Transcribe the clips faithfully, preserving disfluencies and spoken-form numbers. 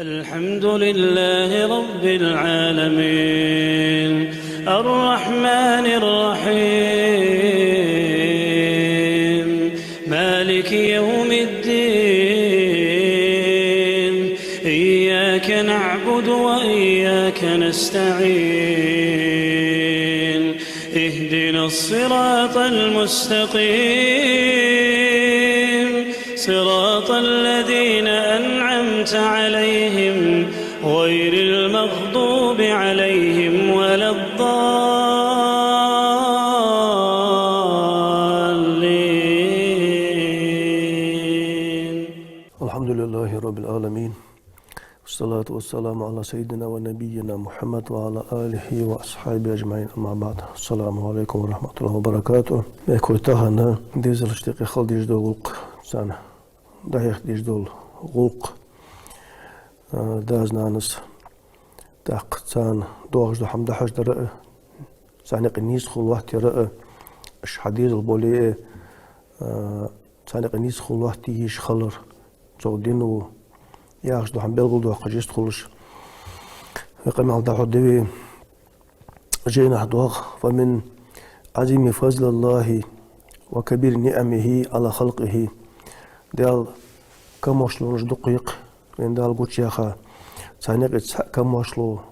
الحمد لله رب العالمين، الرحمن الرحيم، مالك يوم الدين، إياك نعبد وإياك نستعين، اهدنا الصراط المستقيم، صراط الذين أنعمت عليهم غير المغضوب عليهم ولا الضالين. الحمد لله رب العالمين. والصلاة والسلام على سيدنا ونبينا محمد وعلى آله وأصحابه أجمعين. أما بعد. السلام عليكم ورحمة الله وبركاته. Бекхой тахан дезалашта юкъе хила дезаш дола гӀулакх, царна дӀахьеха дезаш дола гӀулакх, а, дас-нанас, тӀаккха царна доагӀаш дола хӀама дӀахьожадар а, царна юкъе нийсхо лоаттаяр а, уж хьа дезал бале а, царна юкъе нийсхо лоаттае йиш хилар, цо дин ва яхаш дола хӀама белгалдоаккхаш йистхулаш. Вай къамаьл дӀахьоргда вай. Жайнахьа доагӀа: ومن عظيم فضل الله وكبير نعمه على خلقه. Даьла камоаршалонаш дукха я-кх вайна Дала гучаяьха. Царна юкъе цхьа камоаршало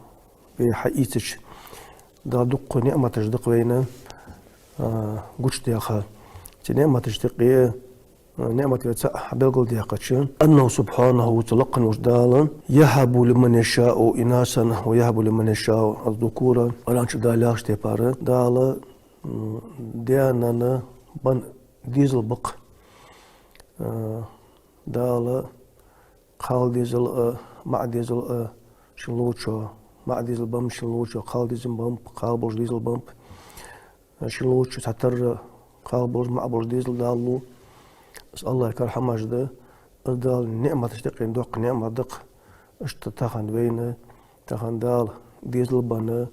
вай хьаийцача, Дала дукха ниӀматаш да-кх вайна, а, гучадаьха. Цу ниӀматашта юкъе, а, ниӀмат вай цаӀ хьабелгалдаьккхача: أنه سبحانه, цу лакхвенна волча Дала, يهب لمن يشاء إناثا ويهب لمن يشاء الذكور. Къуръан чу Дала яхача тайпара, Дала, м, даь-нанна бенна дезал ба-кх. А, Дала кхалдезал а, маӀа дезал а шийна лувчо, маӀа дезал беннаб шийна лувчо, кхалдезал беннаб, кхалболаш дезал беннаб шийна лувчо, цхьатарра кхалболаш, маӀа болаш дезал Дала лу. Из АллахӀа кара хӀамаш да, из Дала ниӀматашта юкъе доккха ниӀмат да-кх. Иштта тахан вайна, тахан Дала дезал бенна,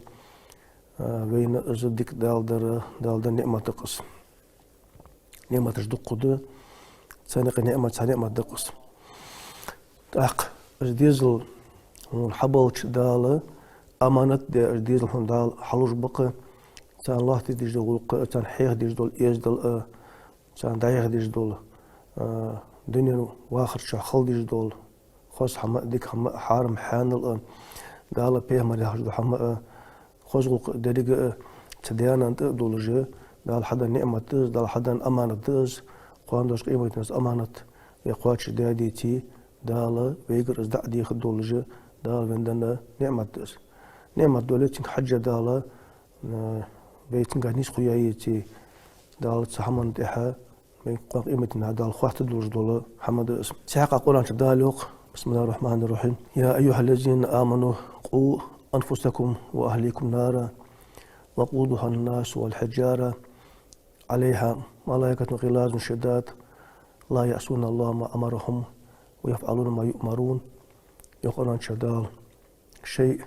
а, вайна из дика Дала дар, Дала даь ниӀмат да-кх из. НиӀматаш дукха да, царна юкъе ниӀмат, цхьа ниӀмат да-кх из. ТӀаккха из дезал хьона хьабеннача Дала аманат даь, из дезал хьона Дала хьалуш ба-кх, царна лоаттаде дезаш дола гӀулакх а, царна хьеха дезаш дола эздел а, царна дӀахьеха дезаш дола, а, дунен вахар чу хила дезаш дола хоза хӀама а, дика хӀама а, хьарам, хьанал а, Дала, пайхамара яхаш дола хӀама а, хоза гӀулакх а, деррига а цу даь-нанна тӀа а долаш, Дала хьаденна ниӀмат да из, Дала хьаденна аманат да из, кхоана долча къематдийнахьа из аманат вай кхоачашдаь деце, Дала вайгара из дӀа а дехаргдолаш, Дала вайна денна ниӀмат да из. НиӀмат дале, цунга хьежжа Дала, а, вай цунгахьа нийсхо яь еце, Дала цу хӀаман тӀехьа вай кхоана къематдийнахьа Дала хоаттаргдолаш дола хӀама да из. Цхьаькха Къуръан чу Дала йоах: بسم الله الرحمن الرحيم. يا أيها الذين آمنوا قوا أنفسكم وأهليكم نارا وقودها الناس والحجارة عليها ملائكة غلاظ شداد لا يعصون الله ما أمرهم ويفعلون ما يؤمرون. Йоах Къуръан чу Дала: шоай,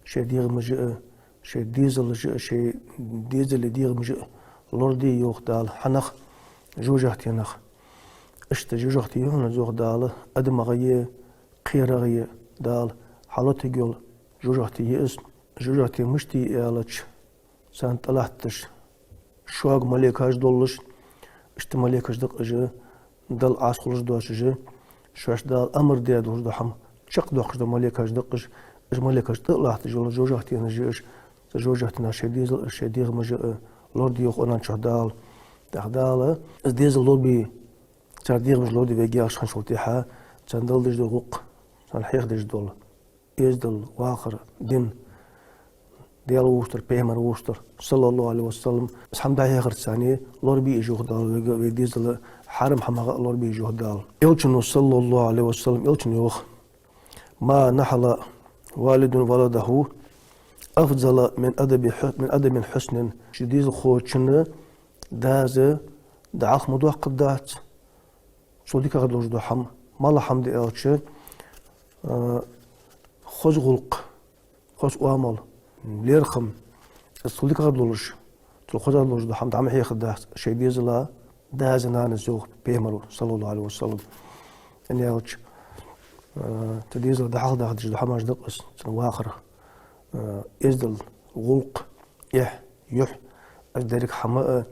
шоай дегӀамаш а, шоай дезалаш а, шоай дезала дегӀамаш а лораде, йоах Дала, хьанах? Жожахьтенах. Иштта жожахьте я хьона из, йоах Дала, адамагӀеи кхерагӀеи Дала хьалотаергйола жожахьте я из. Жожахьте мишта я аьлча, царна тӀалатташ шога малейкаш долаш, иштта малейкаш да-кх уж, Далла Ӏаса хулаш доацаш, шоашта Дала амар даь долаш дола хӀама чакхдоаккхаш дола малейкаш да-кх уж, уж малейкаш тӀа а латташ йола жожахьтенаш я уж, цу жожахьтенах шоай дезал а, шоай дегӀамаш а лораде, йоах Къуръан чу Дала. ТӀаккха Дала из дезал лорабе, цар дегӀамаш лораде вайга яхаш хинначул тӀехьагӀа, царна дала дезаш дола гӀулакх, царна хьеха дезаш дола эздел, вахар, дин, Даьла вувцар, пайхамар вувцар, صلى الله عليه وسلم, из хӀама дӀахьехарца царна лорабе уж, йоах Дала, вайга, вай дезала хьарам хӀамагӀа а лорабе уж, йоах Дала. Элчано, صلى الله عليه وسلم, Элчано йоах: ما نحل والد ولده أفضل من أدب ح-، من أدب حسن. Ший дезалхочун дас дӀахо ма доаккхаргдац цул дикагӀа долаш дола хӀама. МалагӀа хӀама да аьлча, а, хоза гӀулакх, хоза оамал, лерхӀам, из цул дикагӀа долаш, цул хоза долаш дола хӀама дӀа ма хьехаргдац шоай дезала дас-нанас, йоах пайхамаро, صلى الله عليه وسلم. ХӀана аьлча, Э, цу дезала дӀахьалхадахьа дезаш дола хӀамаш да-кх из, цун вахар, э, эздел, гӀулакх, эхь, юхь, из деррига хӀама, э,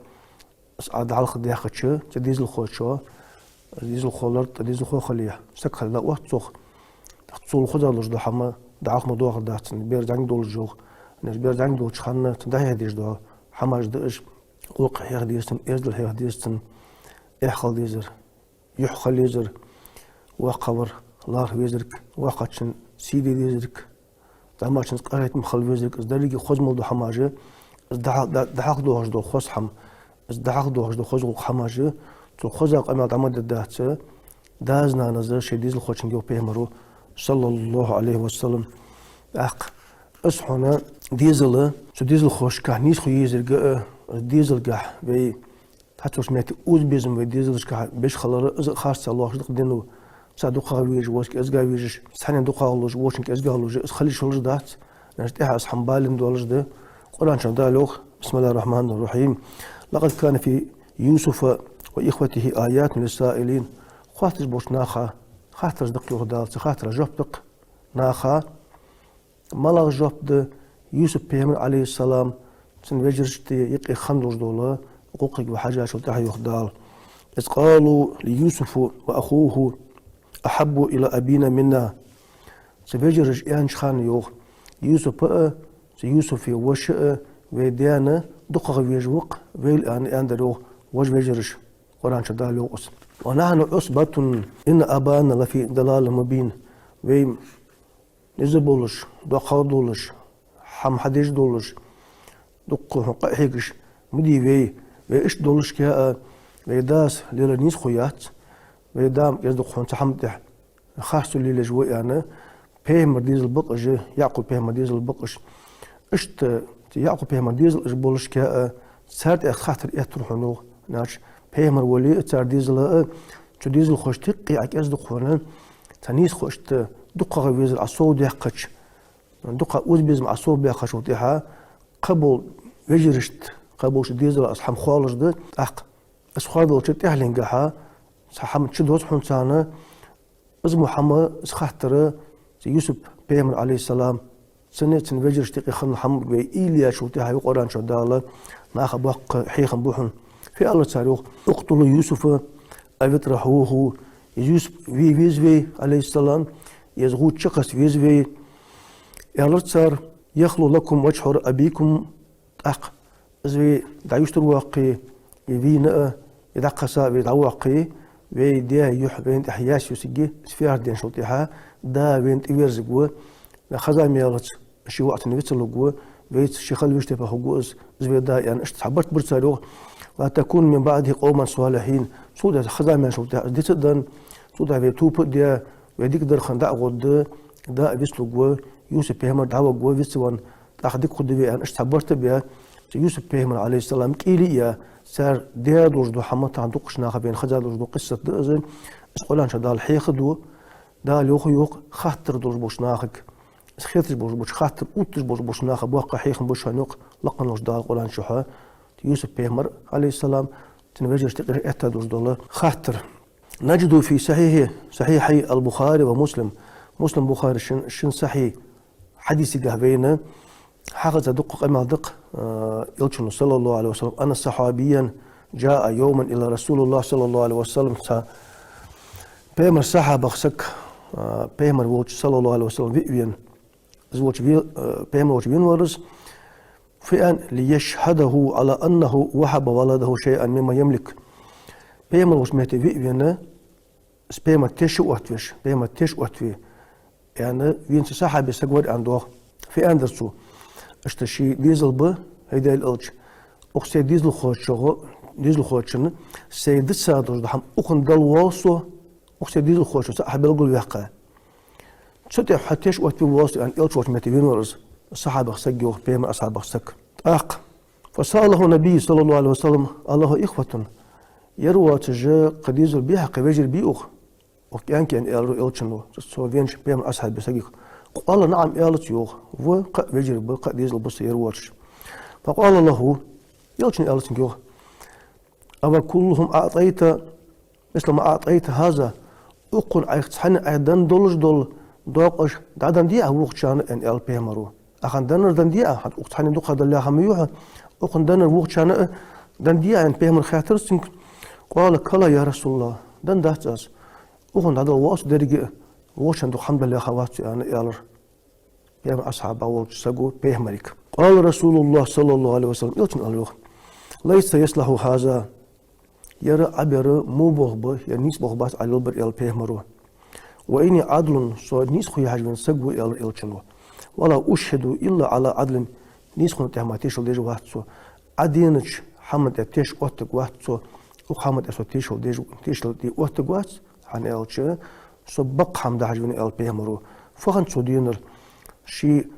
из Ӏа дӀахьалхадаьккхача, цу дезалхочо, дезалхо лартӀа, дезалхо хилийта, саг хила отт цох. Цул хоза долаш дола хӀама дӀахо ма доахаргдац цунна, бер зӀамига долаш йола. Неш бер зӀамига долча хана цунна дӀахьеха дезаш дола хӀамаш да уж: гӀулакх хьеха деза цунна, эздел хьеха деза цунна, эхь хила дезар, юхь хила езар, воккхагӀвар лархӀа везарг, воккхачун сий де дезарг, зӀамагӀчунца къахетам хила везарг, из деррига хоза мел дола хӀамаш, из дӀа-, дӀа-, дӀахьалхадоахаш дола хоза хӀама, из дӀахьалхадоахаш дола хоза гӀулакх хӀамаш, цул хоза къамаьл дӀа ма дергдац даьс-нанас ший дезалхочунга, йоах пайхамара, саллаллахӀу Ӏалайхи ва саллам. ТӀаккха из хьона дезал, цу дезалхошкахь нийсхо езарг а, из дезалгахь вай цхьаццаволча метте оза безам вай дезалашкахь беш хилар, из а харцахьа лоархӀаш да-кх дино. Цхьа дукхагӀа везаш, вокх кӀезига везаш, цхьанне дукхагӀа луш, вокхунна кӀезига луш, из хила йиш йолаш дац. Неш тӀехьа из хӀама балийна долаш да. Къуръан чу Дала йоах: بسم الله الرحمن الرحيم. لقد كان في يوسف وإخوته آيات للسائلين. Хоатташ болча наха хаттараш да-кх, йоах Дала, цу хаттарашта жоп да-кх наха. МалагӀа жоп да? Юсуп-пайхамар, Ӏалайхи ссалам, цун вежарашта юкъе хинна долаш дола гӀулакхага вай хьежачул тӀехьагӀа, йоах Дала: إذ قالوا ليوسف وأخوه أحب إلى أبينا منا. Цу вежараша аьннача хана, йоах, Юсупа а, цу Юсупа воша а вай даьна дукхагӀа везаш ва-кх вайл, аьнна, аьннадар, йоах, вож вежараша. Къуръан чу Дала йоах из: ونحن عصبة إن أبانا لفي ضلال مبين. Вай низ болаш, доккхагӀа долаш, хӀама хьадеш долаш, дукха хьона къа а хьегаш ма дий вай. Вай иштта долашка а, вай дас лелар нийсхо яц, вай да-м кӀезиг-дукха хьона цу хӀаман тӀехь харцо лелаеш ва, аьнна, пайхамара дезал ба-кх уж, Якъуб-пайхамара дезал ба-кх уж. Иштта цу Якъуб-пайхамара дезал уж болашка а, цар тӀа хаттар эттар хьона, йоах, наш, пайхамар вале а, цар дезал а, цу дезалхошта юкъе а кӀезиг-дукха хьона цхьа нийсхо иштта дукхагӀа везар Ӏа совдаьккхача, дукха оза безам Ӏа совбаьккхачул тӀехьагӀа, кхыбола вежарашта, кхыболча дезала из хӀама хоалуш да. ТӀаккха из хоадалча тӀехьленгахьа цхьа хӀама чудоз хьона царна, из мо хӀама, из хаттар, цу Юсуп-пайхамар, Ӏалайхи ссалам, цунна а цун вежарашта юкъе хинна хӀамага вай уйла яьчул тӀехьагӀа, йоах Къуръан чу Дала, наха боккха хьехам ба хьона. Фу аьлар цар, йоах: اقتلوا يوسف أو اطرحوه. Из Юсуп ве веза вай, Ӏалайхи ссалам, е из гӀуда чукхесса веза вай, аьлар цар, يخل لكم وجه أبيكم. ТӀаккха из вай дӀаюстарвоаккхе, е вийна а, е дӀакхесса а вай дӀавоаккхе, вай даь юхь вайна тӀехьа яьсса юсаргья, из фу яхар деншул тӀехьагӀа да вайна тӀаверзаргва, вай хеза мелаца ший воӀ цунна вицлургва, вайца ше хила веш тайпара хургва из, из вай да, аьнна, иштта цхьа барт бир цар, йоах: وتكونوا من بعده قوما صالحين. Цул тӀехьа хеза мелашул тӀехьа из диц а даь, цул тӀехьа вай тоба а даь, вай дикадар хинна дӀа а гӀоргда, да а вицлургва, Юсуп-пайхамар дӀаваргва вицвенна, тӀаккха дика хургда вай, аьнна, иштта цхьа барт а баь, цу Юсуп-пайхамара, Ӏалайхи ссалам, кӀийле а яь, цар даь долаш дола хӀама тахан дукхача наха вайна хеза долаш дола къиссат да из. Из Къуръан чу Дала хьехаду, Дала йоах, йоах, хаттар долаш болча нахага, из хеташ болаш болча, хаттар отташ болаш болча наха боккха хьехам ба шоана, йоах, лакха волча Дала Къуръан чу. Юсуп-пайхамар, Ӏалайхи ссалам, цун вежарашта юкъера этта долаш дола хаттар. نجد في صحيح، صحيحي البخاري ومسلم. Муслим, Бухари шин, шин сахьихь хьадисагахь вайна хьахеза дукха къамаьл да-кх, э, Элчано, صلى الله عليه وسلم, أن صحابيا جاء يوما إلى رسول الله صلى الله عليه وسلم. Цхьа пайхамара сахьабех саг, э, пайхамар волча, صلى الله عليه وسلم, ве а вена, из волча ве-, э, пайхамар волча вена вар из, фу аьнна: ليشهده على أنه وهب ولده شيئا مما يملك. Пайхамар волча метте ве а вена, из пайхамар теш а оттавеш, пайхамар теш а оттаве, аьнна, венца сахьабех саг вар, аьнна, доагӀа. Фу аьннадар цо? Иштта ший дезал ба, хӀай Даьла Элча, укх сай дезалхочох-, дезалхочунна сай дицдолаш дола хӀама укхунна дала воалл со, укх сай дезалхочо цаӀ белгалваьккха. Цу тӀа хьо теш оттаве воалл со, аьнна, Элча волча метте вена вар из, сахьабех саг, йоах, пайхамара асхьабех саг. ТӀаккха فسأله النبي صلى الله عليه وسلم: أله إخوة؟ Ер воацаш кхы дезал бий хьа, кхы вежарий бий укх, укх кӀаьнка, аьнна, аьлар Элчано цу венача пайхамара асхьабех сагага. قال: نعم, аьлар цо, йоах, ва, кхы а вежарий ба, кхы а дезал ба са ер воацаш. فقال له, Элчано аьлар цунга, йоах: أوكلهم أعطيت مثل ما أعطيت هذا؟ укхунна Ӏайха цхьанне Ӏайха денна долаш дола доакъош дӀаденна дий Ӏа вокхачарна, аьнна, аьлар пайхамаро. Ахьа деннар денна дий Ӏа, хӀанз укх цхьанне дукха далла хӀама ма йий хьона, укхунна деннар вокхачарна а денна дий Ӏа, аьнна, пайхамаро хаьттар цунга. قال: كلا يا رسول الله, денна дац аз. Укхунна дӀадала воагӀа со деррига а, вокхачарна дукха хӀама далла хӀама вац со, аьнна, аьлар. Пайхамара асхьабех волча саго пайхамарга. قال رسول الله صلى الله عليه وسلم, Элчано аьлар йоах: ليس يصلح هذا, ер Ӏа бер во болх ба, ер нийса болх бац Ӏа лелабар, аьлар пайхамаро. وإني عدل, со нийсхо яхьаш вена саг ва, аьлар Элчано. ولا أشهد إلا على عدل, нийсхонна тӀехьа мара тешал деш вац со. Ӏа денача хӀаман тӀа теш оттаргвац со, укх хӀаман тӀа со тешал деш, тешал де оттаргвац, хӀана аьлча, со бакъ хӀама дахьаш вена, аьлар пайхамаро. Фу хиннад цо денар? Ший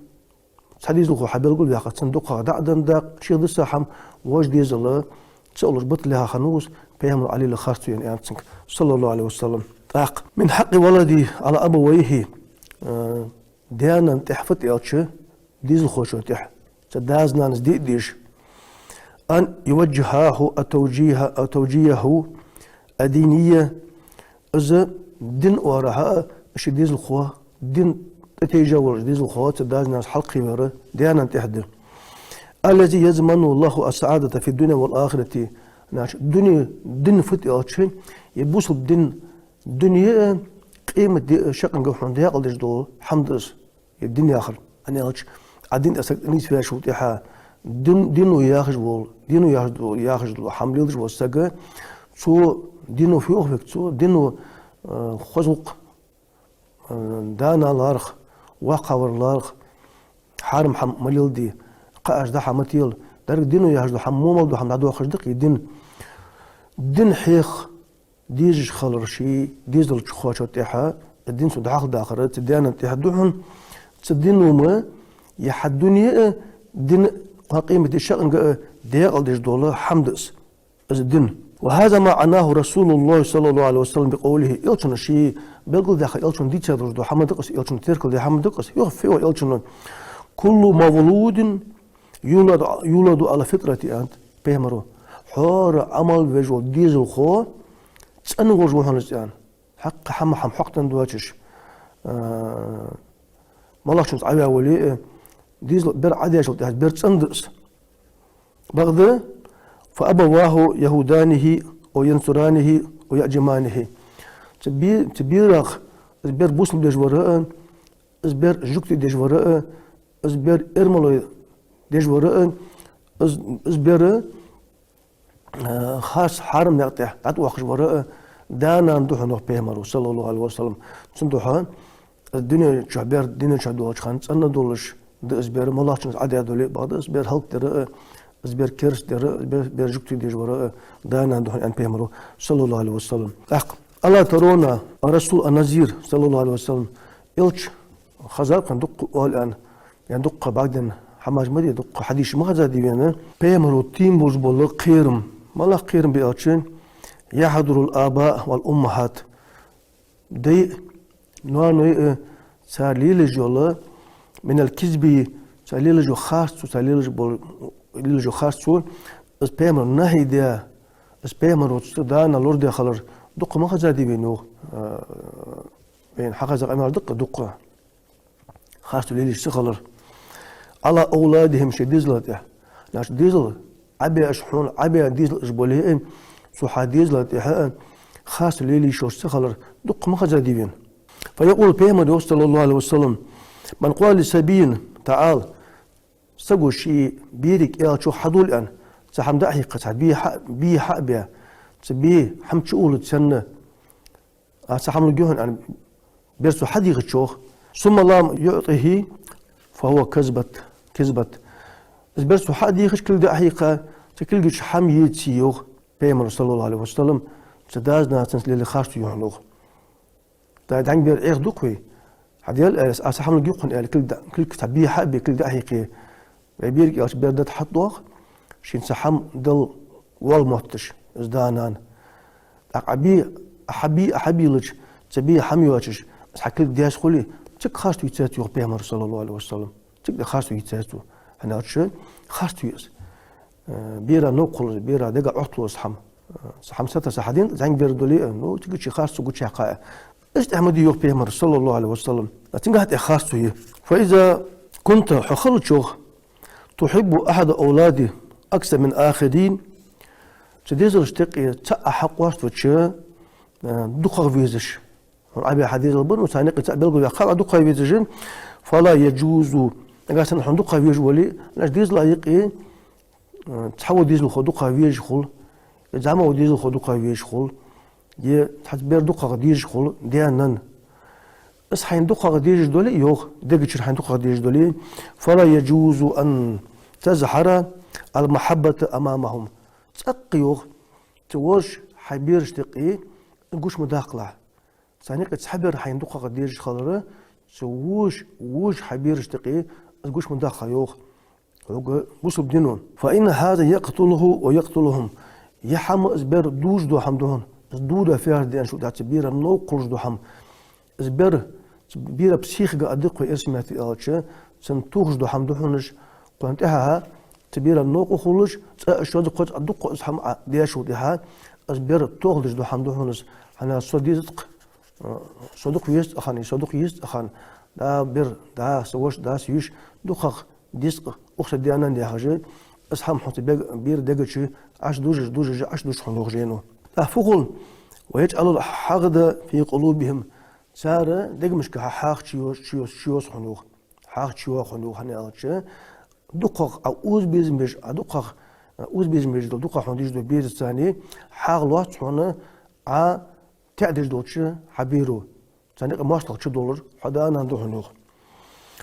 цхьа дезалхо хьабелгалваьккха, цунна дукхагӀа дӀа а денна дакъа, шийх дисса хӀама вож дезала ца уллаш битта лаьрхӀа хиннав из, пайхамаро Ӏа лелаеш харцо я, аьнна, цунга, صلى الله عليه وسلم. ТӀаккха: من حق الولد على أبويه, э, даь-нанна тӀехьа фуд аьлча, дезалхочоа тӀехьа, цу дас-нанас диъ деза, أن يوجهاه التوجيه، التوجيه الديني, из дина оагӀорахьа а ший дезалхо, дин тӀатийжа волаш дезалхо цу дас-нанас хьалкхевар даь-нана тӀехьа да. الذي يضمن له السعادة في الدنيا والآخرة. Значит, дуне, дин фуд аьлча, е бусалба дин дуне а, къематди а шаккхе а хьона декъалдеш дола хӀама да из. Е дин яхар, хӀана аьлча, Ӏа дина тӀа саг нийсваьчул тӀехьа, дин, дино яхаш вола, дино яхаш дола, яхаш дола хӀама леладеш вола саг, цо дино фу йоах вайга, цо дино, э, хоза гӀулакх, э, да-нана лархӀа, воккхагӀвар лархӀа, хьарам хӀама ма леладе, кхаъаш дӀа-хьа ма тела, деррига дино яхаш дола хӀама, во мел дола хӀама дӀадоаккхаш да-кх из дин. Дин хьеха дезаш хилар ший дезалхочоа тӀехьа, дин цо дӀахьалхадаккхар цу даь-нана тӀехьа да хьона. Цу дино ма, е хьа дуне а, дин а, кхо къематди шаккхе а декъалдеш дола хӀама да из, из дин. وهذا ما عناه رسول الله صلى الله عليه وسلم بقوله. Элчано ше белгалдаьккха, Элчано дийца долаш дола хӀама да-кх из, Элчано теркалдаь хӀама да-кх из. Йоах фу йоах Элчано: كل مولود يولد، يولد على الفطرة, аьннад пайхамаро. ХӀара Ӏа мел веш вола дезалхо цӀена волаш ва хьона из, аьнна. Хьакха хӀама, хӀама хьокхаденна доацаш, а, малагӀчунца Ӏаваь вале а, дезал бер Ӏадаьчул тӀехьа бер цӀена да из. Бакъда: فأبواه يهودانه أو ينصرانه أو يعجمانه. Цу бе-, цу берах из бер бусалба деш вар а, из бер жугти деш вар а, из бер эрмалой деш вар а, из, из бер, э, харц, хьарам наькъа тӀа дӀатӀавоаккхаш вар а, да-нана да хьона, йоах пайхамаро, صلى الله عليه وسلم. Цудухьа из дунен чу бер, дунен чу долча хана цӀена долаш да из бер, малагӀчунца Ӏадаь дале а, бакъда из бер хӀалакдер а, из бер кераста дер а, из бер, бер жугти деш вар а, да-нана да хьона, аьннад пайхамаро, صلى الله عليه وسلم. ТӀаккха: ألا ترون الرسول النذير صلى الله عليه وسلم. Элча хезар-кх хьона дукха оал аьнна, е дукха бӀаргадайна хӀамаш ма дий, дукха хьадисаш ма хезадий вайна, пайхамаро тийна болаш бола кхерам. МалагӀа кхерам ба аьлча: يحضر الآباء والأمهات. Даьй а, ноаной а, цар лелаеш йола, من الكذب, цар лелаеш йола харцо, цар лелаеш бола, лелаеш йола харцо, из пайхамаро нахьи даь, из пайхамаро цу да-нана лорадаь хилар дукха ма хезадий вайна, йоах, а, вайна хьахеза къамаьл да-кх дукха. Харцо лелаеш ца хилар. على أولادهم, шоай дезала тӀехьа. Значит, дезал Ӏабеш, хьона Ӏабеш дезал уж бале а, цу хьа дезала тӀехьа а харцо лелаеш йола ца хилар дукха ма хезадий вайна. فيقول, пайхамаро йоах, صلى الله عليه وسلم: من قال لصبي تعال, саго ший берага аьлча, хьадувла аьнна, цхьа хӀама дӀа а хьекха, цхьа бе хьа-, бе хьа а баь, цу бе хӀама чу а уллаш цунна, аз цхьа хӀама лургья хьона аьнна, бер цо хьадийхача, йоах, ثم لم يعطه فهو كذبة، كذبة. Из бер цо хьа а дийхача, кулг дӀа а хьийкха, цу кулга чу хӀама еце, йоах пайхамаро, صلى الله عليه وسلم, цу дас-нанас цунца лелае харцо я хьона, йоах. Дай дӀаьнга бер Ӏеха ду-кх вай. Хьадел, аьле, аз цхьа хӀама лургья хьона, аьле, кулг дӀа, кулг цхьа бе хьа а бе, кулг дӀа а хьийкхе, вай берага аьлча, бер дӀатӀа хьатӀадоагӀа, шийна цхьа хӀама дала воал мотташ из да-нана. ТӀаккха Ӏа бе, хьа бе, хьабийлача, цу бе хӀама йоацаш, из хьа кулг даьсса хуле, цига харцо йицъяьй, йоах пайхамаро, صلى الله عليه وسلم. Цига тӀа харцо йицъяьй цо. ХӀана аьлча, харцо я из. Э, бера новкъа хул из, бера дега Ӏотталу из хӀама. Э, цхьа хӀама сатувса хьадена, зӀамига бер дале а, ну, цига чу харцо гучаяьккхай. Иштта ма де, йоах Пайхамара, صلى الله عليه وسلم. Цунгахьа тӀехьа харцо я. فإذا كنت, хьо хилча, تحب أحد أولادك أكثر من الآخرين, цу дезалашта юкъе цаӀ хьакъоаставича, э, дукхагӀа везаш. Хьона Ӏа баь хьа дезал ба, ну, царна юкъе цаӀ белгалваьккха, хьа дукхагӀа везаш, فلا يجوز, нагахь санна хьона дукхагӀа везаш вале, нагахь дезала юкъе, э, цхьа вола дезалхо дукхагӀа везаш хул, е зӀамига вола дезалхо дукхагӀа везаш хул, е цхьацца бер дукхагӀа дезаш хул, даь-наьна. Из хьайна дукхагӀа дезаш дале, йоах, дега чура хьайна дукхагӀа дезаш дале, فلا يجوز أن تظهر المحبة أمامهم. ЦӀаккха, йоах, цу вожаш хьай берашта юкъе гуш ма даккхалахь. Царна юкъе цхьа бер хьайна дукхагӀа дезаш хилар, цу вожаш, вожаш хьай берашта юкъе из гуш ма даккхалахь, йоах. Хьога бусалба дино. فإن هذا يقتله ويقتلهم. Ер хӀама, из бер дужаш дола хӀама да хьона. Из дора фаьр деана шо дац, берам новкъа хулаш дола хӀама. Из бер, берий психика а диккхо эрсий меттала аьлча, цунна тохаш дола хӀама да хьона уж, кхоана тӀехьа цу берам новкъа хулаш, цкъа а шозза, кхозза а дукха из хӀама Ӏа дешал тӀехьа, из бер тохалуш дола хӀама да хьона из, хӀана аьлча со деза-кх, э, со дукха веза-кх хьона, со дукха йиза-кх хьона, да бер, да са воша, да са йиша, дукхагӀа деза-кх укх са даь-наьна яхаш, из хӀама хьона цу бег-, берий дега чу Ӏочудужаш, дужаш, Ӏочудуш хьона, йоах жайно. ТӀаккха фу хул? ويجعل الحقد في قلوبهم. Цар дегашка хьа-, хьагӀ чуйоаш, чуйоаш, чуйоаш хьона, йоах. ХьагӀ чуйоагӀа хьона, йоах, хӀана аьлча, дукхагӀа Ӏа озабезам беш, Ӏа дукхагӀа, э, озабезам беш дола, дукхагӀа хьона дезаш дола берашца цхьана хьагӀ лоац хьона Ӏа таӀадеш долча хьа беро. Царна юкъе моастагӀал чудоалар хьа да-нана да хьона, йоах.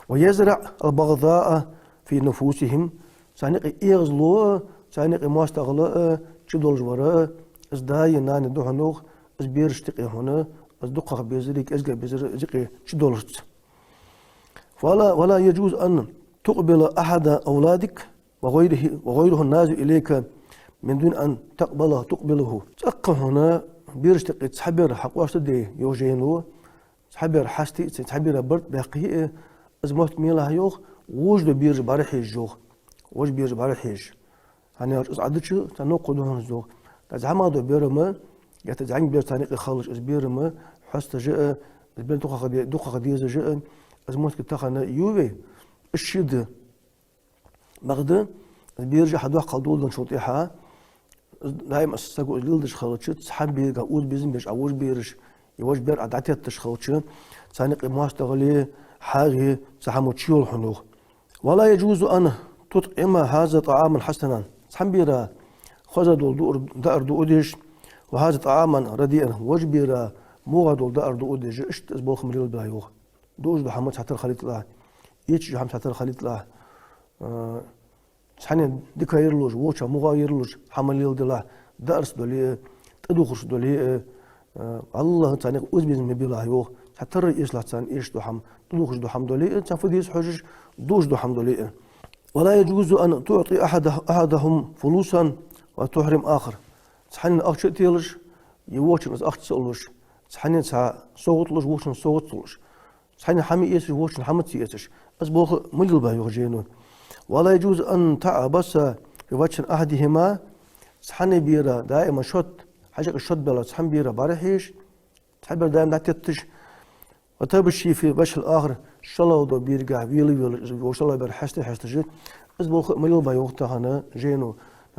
ويزرع البغضاء في نفوسهم. Царна юкъе эгӀазло а, царна юкъе моастагӀал а чудоалаш вар из да е нана да хьона, йоах, из берашта юкъе хьона, из дукхагӀа безар, кӀезига безар из юкъе чудоаларца. ولا، ولا يجوز أن تقبل أحد أولادك وغيره، وغيره الناظر إليك من دون أن تقبله، تقبله. ЦӀаккха хьона берашта юкъе цхьа бер хьакъоаставе, йоах жайно, цхьа бер хьаста а, цхьа бера барт баьккха а, из мотт мелахь, йоах, вож дола бераш бӀарахьежаш, йоах. Вож бераш бӀарахьежаш. ХӀана аьлча из Ӏадича, царна новкъа хул да хьона из, йоах. ТӀаккха зӀамига дола берам, е тӀаккха зӀамига бер царна юкъе хилча, из берам хьесташ а, из бер дукхагӀа де-, дукхагӀа дезаш а, из мотт тахан юве, из шеда. Бакъда, из бераш хьадоаккхал доланчул тӀехьа, даим из саго из леладеш хилча, цхьан берага озабезам беш Ӏа вож бераш, е вож бер Ӏа дӀатетташ хилча, царна юкъе моастагӀал а, хьагӀ а, цхьа хӀама чуйоал хьона, йоах. ولا يجوز أن تطعم هذا طعاما حسنا. Цхьан бера хоза дола даар, даар дуадеш, وهذا طعاما رديئا, вож бера мугӀа дола даар дуадеш, иштта из болх ма лелабелахь, йоах. Дуаш дола хӀама цхьатарра хилийталахь, эцаш дола хӀама цхьатарра хилийталахь, э, цхьанне дика яр луш, вокханна мугӀа яр луш хӀама леладелахь, даарца дале а, тӀадувхаш дале а, э, АллахӀа царна юкъе озабезам ма белахь, йоах, цхьатарра эцалахь царна эцаш дола хӀама, тӀадувхаш дола хӀама дале а, царна фу деза хьожаш, дуаш дола хӀама дале а. ولا يجوز أن تعطي أحد، أحدهم فلوسا وتحرم الآخر. Цхьанне ахча а телаш, е вокханна из ахча ца луш, цхьанне цхьа совгӀат луш, вокханна совгӀат ца луш. Цхьанне хӀама эцаш, вокханна хӀама ца эцаш. Из болх ма лелабелахь, йоах жайно. ولا يجوز أن تعبس في وجه أحدهما. Цхьанне бера даим шод, хьажа юкъе шод баьлар, цхьан бера бӀарахьежаш, цхьа бер даим дӀатетташ. وتبش في وجه الآخر. ШоллагӀа дола берага велавелаш, из шоллагӀа бер хьаста, хьесташ. Из болх ма лелабелахь, йоах тахан жайно.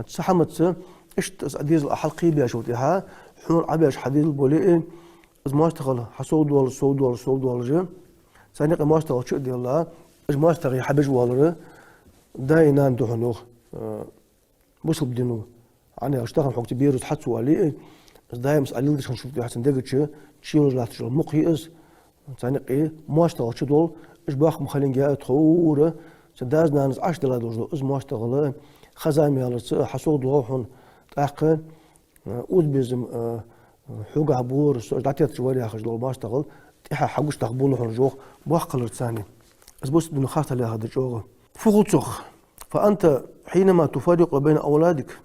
Цу хӀамаца иштта из Ӏа дезал Ӏа хьалкхебеш волча тӀехьа, хьона Ӏа беш хьа дезал боле а, из моастагӀал хьасовдоалаш, совдоалаш, совдоалаш, царна юкъе моастагӀал чу а делла, из моастагӀий хьабеш валар да е нана да хьона, йоах, э, бусалба дино. ХӀана аьлча тахан хьога цу бераца хьа ца вале а, из даим из Ӏа леладеш хинначул тӀехьа цун дега чу чуйоалаш латташ йола мукъ я из, царна юкъе моастагӀал чудоал, уж боккха ма хилинге а тховра, цу дас-нанас Ӏаш дилла долаш дола из моастагӀал, хоза мелаца хьасовдоагӀа хьона, тӀаккха, э, озабезам, э, хьогахьа бора, со уж дӀатетташ вар яхаш дола моастагӀал тӀехьа хьагуш даха бола хьона, йоах, боккха хиларца цхьана. Из бусалба дино харцахьа лаьрхӀа да чӀоагӀа. Фу хул цох? فأنت حينما تفرق بين أولادك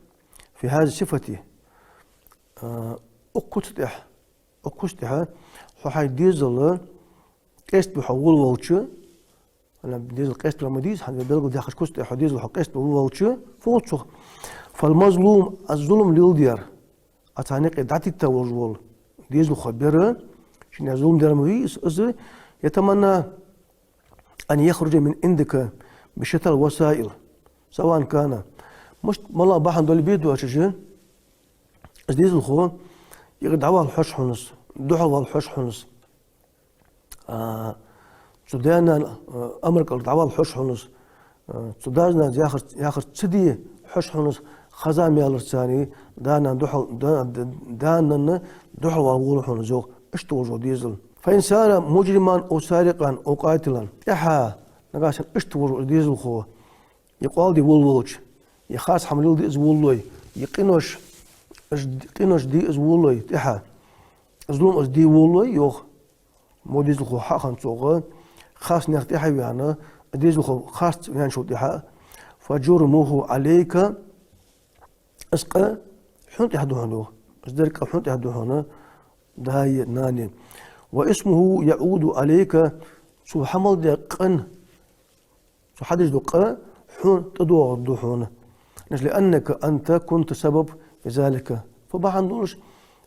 في هذه الصفة. Э, укх куц тӀехьа, укх куц тӀехьа хьо хьай дезал къоастабе хьо волавелча, хӀана, дезал къоастабе ма деза, хӀана, вай белгалдаьккхача куц тӀа хьо дезал хьо къоастабе волавелча, фу хул цох? فالمظلوم, из зулам леладер, Ӏа царна юкъе дӀатетта волаш вола дезалхо бер, Шийна зулам дар ма вий из, из, يتمنى أن يخرج من عندك بشتى الوسائل سواء كان. Мишта мел бахьан долаш бе доацаш, из дезалхо, юкъера дӀавала хьож хьона из, духьалвала хьож хьона из. А, цу даь-наьна, а, амара кӀалха дӀавала хьож хьона из, а, цу даь-наьна яхар, яхар ца де хьож хьона из, хоза мел яр царна, да-нана духьал, да-, да-, да-нанна духьалвала вола хьона из, йоах, иштта волаш вола дезал. فإن صار مجرما أو سارقا أو قاتلا. ТӀехьа нагахьа санна иштта волаш вола дезалхо, е къоал де волавелча, е харц хӀама леладе из волалой, е къинош, из къинош де из волалой, тӀехьа зулам из де волалой, йоах, мо дезалхо хьа а хинна цох, харц наьха тӀехьа а ваьнна, дезалхо харц ваьнначул тӀехьа, فجرمه عليك, из къа хьона тӀехьа да хьона, йоах, из дар къа хьона тӀехьа да хьона, даи наьнеи. وإثمه يعود عليك, цо хьа мел даь къа, цо хьадеш дола къа хьона тӀадоагӀаргда хьона. Значит, لأنك أنت كنت سبب في ذلك. Фу бахьан долаш?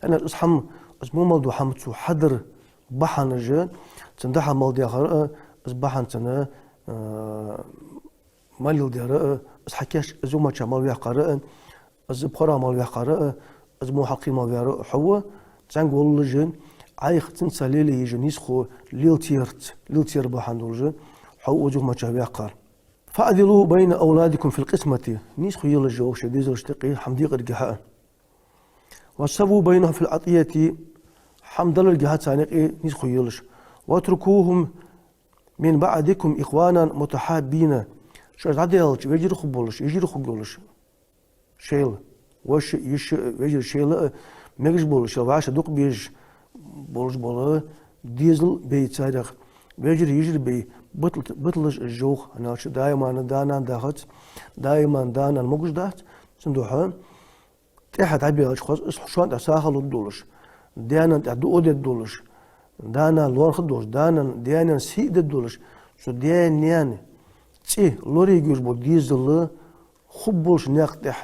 ХӀана аьлча из хӀама, из мо мел дола хӀама цо хьадар бахьанаш, цун дӀа-хьа мел даьхар а, из бахьан цунна, а, мел леладер а, из хьакийчъяь, из юхамача мел ваьккхар а, из пхорагӀа мел ваьккхар а, из мо хьалкхе мел ваьр а хьо ва, цхьанне волалуш, Ӏайха цунца лелае езаш йола нийсхо лелаца ярца, лелаца яр бахьан долаш, хьо ва из юхамача ваьккхар. فاعدلوا بين أولادكم في القسمة. Нийсхо елаш, йоах, шоай дезалашта юкъе хӀама декъаргахьа а. وساووا بينهم في العطية. ХӀама даларгахьа царна юкъе нийсхо елаш. واتركوهم من بعدكم إخوانا متحابين. Шо дӀадаьлча, вежарий хургболаш, йижарий хургйолаш. Шоайла, воша, йиша, вежарий шоайла а мегаш болаш, шоайла вӀаши дукха безаш болаш бола дезал бе царех. Вежарий, йижарий бе, битал-, биталаш уж, йоах, хӀана аьлча даиман да-нана дахац, даиман да-нана могаш дац, цудухьа тӀехьа дӀабаьлча хоза, из шоана тӀа сагӀа лургдолаш, даь-наьна тӀа дуӀа дергдолаш, да-нана лоархӀаргдолаш, да-нана, даь-наьна сий дергдолаш, цу даь-наьна цӀи лорае йиш йолаш бола дезал хургболаш наькъа тӀа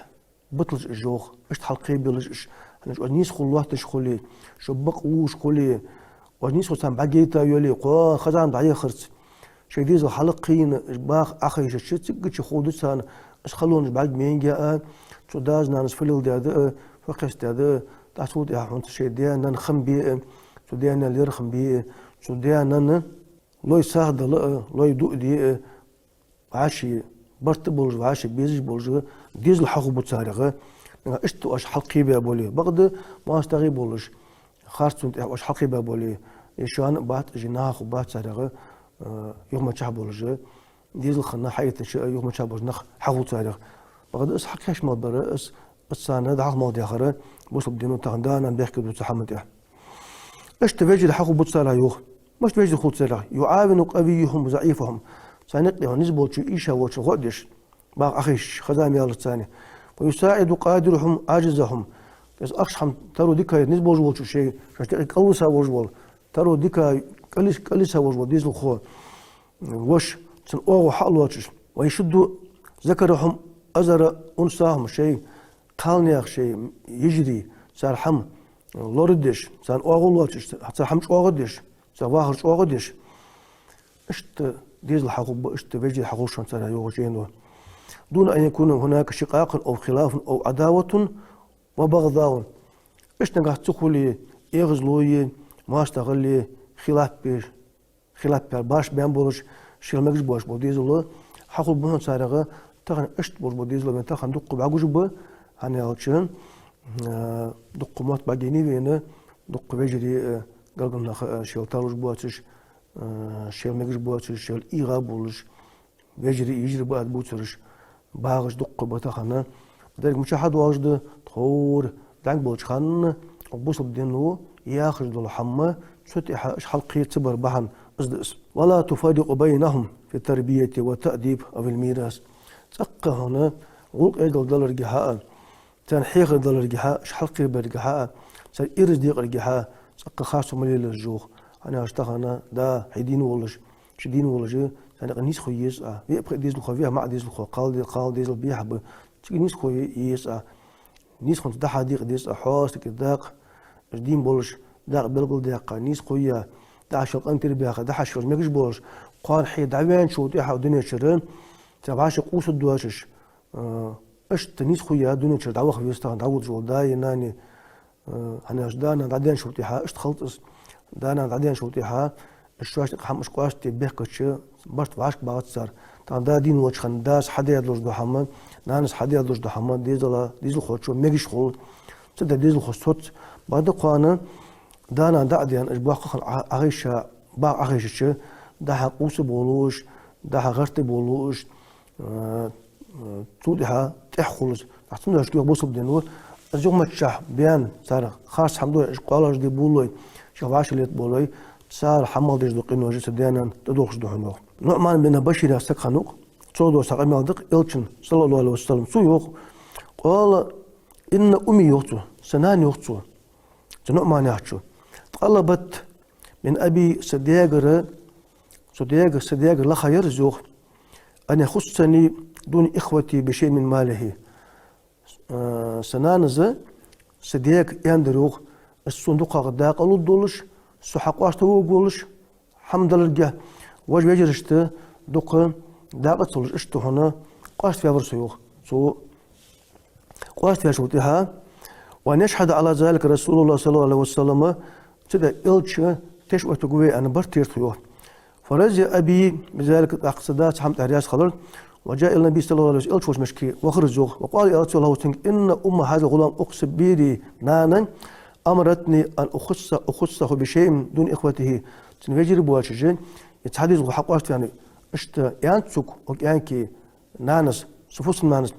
биталаш уж, йоах, иштта хьалкхебелаш уж. ХӀана аьлча оаш нийсхо лоаттадеш хуле, шо бакъ вувш хуле, оаш нийсхо царна бӀаргайта йоле, кхо хоза хӀама дӀаяхарца, шоай дезал хьалкхийна, уж баха Ӏохайшача, цигача ховргда царна, из халонаш бӀаргамайнге а, цу дас-нанас фу леладаьд а, фу кхестаьд а, тӀаккха цул тӀехьа хьона цу шоай даь-наьна хам бе а, цу даь-наьна лерхӀам бе а, цу даь-наьна лой сагӀа дала а, лой дуӀа де а, вӀаши барт болаш, вӀаши безаш болаш дезал хьахургба царех. Иштта оаш хьалкхебаь бале, бакъда моастагӀий болаш, харцонна тӀехьа оаш хьалкхебаь бале, е шоана а бац, е наха а бац царех, э, юхамачахьа болаш, дезал хинна хьаэттача а юхамачахьа болаш нах хьахув царех. Бакъда из хьакхаьча мел бар, из, из царна дӀахо мел даьхар, бусалба дино тахан да-нана бехке ду цу хӀаман тӀа. Иштта вежарий хьахургба царех, йоах. Мишта вежарий хул царех? يعاون قويهم ضعيفهم. Царна юкъе хьона низ болчо, ийша волчоа гӀо а деш, баха Ӏохайшача, хоза мел яр царна. ويساعد قادرهم عاجزهم. Из ахча хӀама таро дика яр низ болаш волчо, шоай, шоашта юкъе кӀалвиса волаш вола, таро дика кӀалвис-, кӀалвиса волаш вола дезалхо, воша, цун оагӀув хьа а лоацаш. ويشد ذكرهم أزر أنثاهم, шоай кхалнаьха, шоай йижарий, цар хӀама лорадеш, царна оагӀув лоацаш, цар хӀама чӀоагӀа деш, цар вахар чӀоагӀа деш. Иштта дезал хьахургба, иштта вежарий хьахул шоана царех, йоах жайно. دون أن يكون هناك شقاق أو خلاف أو عداوة وبغضاء. Иштта нагахьа ца хуле, эгӀазлои, моастагӀали, хилафи, хилаф яр, баш бен болаш, шоайла мегаш боацаш бола дезал хьахургба хьона царех. Тахан иштта болаш бола дезал вайна тахан дукха бӀаргагуш ба, хӀана аьлча, э, дукха мотт бӀаргайайнай вайна, дукха вежарий а, э, гаргара нах а, э, шоайла тарлуш боацаш, э, шоайла мегаш боацаш, шоайла эгӀа болаш, вежарий, йижарий ба аргбувцараш, багӀаш дукха ба тахан. Деррига мичахьа доагӀаш да, тховра дӀанга болча хана, бусалба дино яхаш дола хӀама, цу тӀехьа уж хьалкхе ца бар бахьан из да из. ولا تفرق بينهم في التربية والتأديب أو الميراث. ЦӀаккха хьона гӀулакх-эздел даларгахьа а, царна хьехар даларгахьа а, уж хьалкхебаргахьа а, цар ираз декъаргахьа а, цӀаккха харцо ма лелаш, йоах. ХӀана аьлча тахан да хьайна дийна волаш, шийна дийна волаш, царна юкъе нийсхо еза Ӏа. Виъ-пхиъ дезалхо, виъ-маӀа дезалхо, кхалде-, кхалдезал бехк ба, цига нийсхо е-, еза Ӏа. Нийсхонца дӀа-хьа декъа деза Ӏа, хьоастагӀа, дакъа, уж дийна болаш, дакъа белгалдаьккха, нийсхо яь, дӀахьа шоай къинтӀера баьха, дӀахьа шоаш мегаш болаш, кхоана хье дӀаваьнначул тӀехьагӀа дунен чура, цхьа вӀаши къувсаргдоацаш, а, иштта нийсхо яь дунен чура дӀаваха веза тахан дӀаводаш вола да е нана, а, хӀана аьлча да-нана дӀадаьнначул тӀехьагӀа, иштта хилац из, да-нана дӀадаьнначул тӀехьагӀа, уж шоашта юкъе хӀама уж къоастаде бехкача барт вӀашка багӀац цар. Тахан да дийна волча хана дас хьадаь долаш дола хӀама, нанас хьадаь долаш дола хӀама, дезала, дезалхочо мегаш хул. Цудухьа дезалхо соц. Бакъда кхоана да-нана дӀа а даьнна, уж боккха хинна Ӏа-, Ӏохайша, бакъ Ӏохайшача, дӀахьа къувсаргболаш, дӀахьа гӀертаргболаш, а, а, цул тӀехьагӀа тӀех хул из. Цудухьа шоаш кхы бусалба дин ва, из юхамаччахьа баьнна, цар харц хӀама дой, уж кхоалагӀа де болалой, шоай вӀаши лета болалой, цар хьа мел деш дола къинош цу даь-наьна тӀадувхаш да хьона, йоах. НуӀман бин Башир яха саг хиннав-кх, цо доаладу цхьа къамаьл да-кх Элчан, صلى الله عليه وسلم, цо йоах: «قال إن أمي», йоах цо, са нана, йоах цо, цу НуӀман яхачо, «طلبت من أبي», са даьгара, цу даьга-, са даьгара лаха яр из, йоах, «أن يخصني دون إخوتي بشيء من ماله». А, са нанас са даьга аьннадар, йоах, из сона дукхагӀа дакъа лургдолаш, со хьакъоаставаргволаш, хӀама даларгахьа, вож вежарашта дукха дакъа ца луш, иштта хьона къоаставаьвар со, йоах. Цо къоаставаьчул тӀехьагӀа, «وأن يشهد على ذلك رسول الله صلى الله عليه وسلم», цу тӀа Элча теш оттаргва вай аьнна барт тера тхо, йоах. «فرضي أبي بذلك», тӀаккха са да цу хӀама тӀа раьза хилар. «وجاء إلى النبي صلى الله عليه وسلم», Элча волча мешке вахар из, йоах. «وقال», аьлар цо, له, цунга: «إن أم هذا الغلام», укх са берий нана, «أمرتني أن أخص-, أخصه بشيء دون إخوته». Цун вежарий боацаш, из цхьа дезалхо хьакъоаставаьннав, иштта аьннад сога укх кӀаьнка нанас, са фусам-нанас: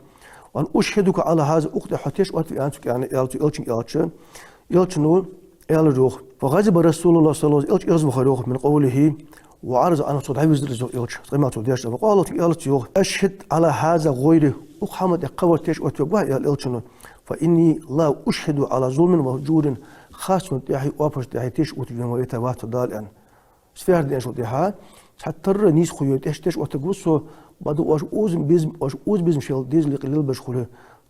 «وأن أشهدك على هذا», укх тӀа хьо теш оттаве аьннад сога, аьнна, аьлар цо Элчанга аьлча, Элчано аьлар, йоах. «فغضب رسول الله صلى الله عليه وسلم», Элча эгӀазвахар, йоах, «من قوله وأعرض عنه», цо дӀавийрзар из, йоах, Элча, цу къамаьл цо деш. «وقال», цунга аьлар цо, йоах: «أشهد على هذا غيري», укх хӀаман тӀа кхывар теш оттавергвахьа, аьлар Элчано, «فإني لا أشهد على ظلم وجور», харцон тӀехьеи оапаш тӀехьеи теш оттаве венна вайтавац со Дала, аьнна. Сфер ден шул тӀехьа, цхьатарра нийсхо яь теш, теш оттаргва со, бакъда оаш оза безам, оаш оза безам шоай дезала юкъе лелабеш хуле,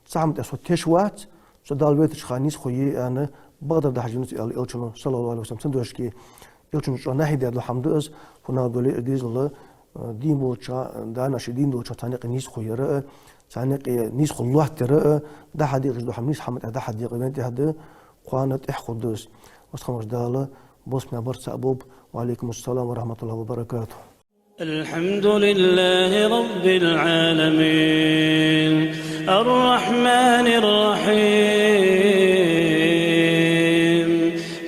цу хӀаман тӀа со теш вац, со Дала вайтача хана нийсхо я аьнна, бакъдар дахьаш венав со, аьлар Элчано, صلى الله عليه وسلم. Цудухьа Элчано чӀоагӀа нахьи даь дола хӀама да из, хӀана аьлча из дезала, а, дийна болча, да-нана шоай дийна долча царна юкъе нийсхо яр а, царна юкъе нийсхо лоаттаяр а, дӀахьа декъаш дола хӀама нийса хӀаман тӀа дӀахьа декъавенна тӀехьа да, кхоана тӀех хургда из. Вай хьамаш Дала бусалба барт цаӀ болба. وعليكم السلام ورحمة الله وبركاته. الحمد لله رب العالمين، الرحمن الرحيم،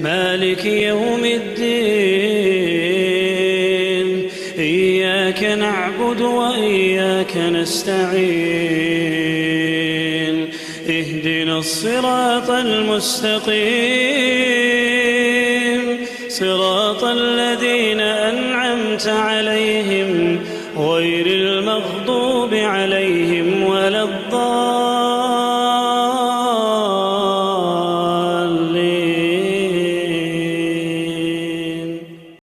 مالك يوم الدين، إياك نعبد وإياك نستعين، اهدنا الصراط المستقيم، صراط الذين أنعمت عليهم، غير المغضوب عليهم ولا الضالين.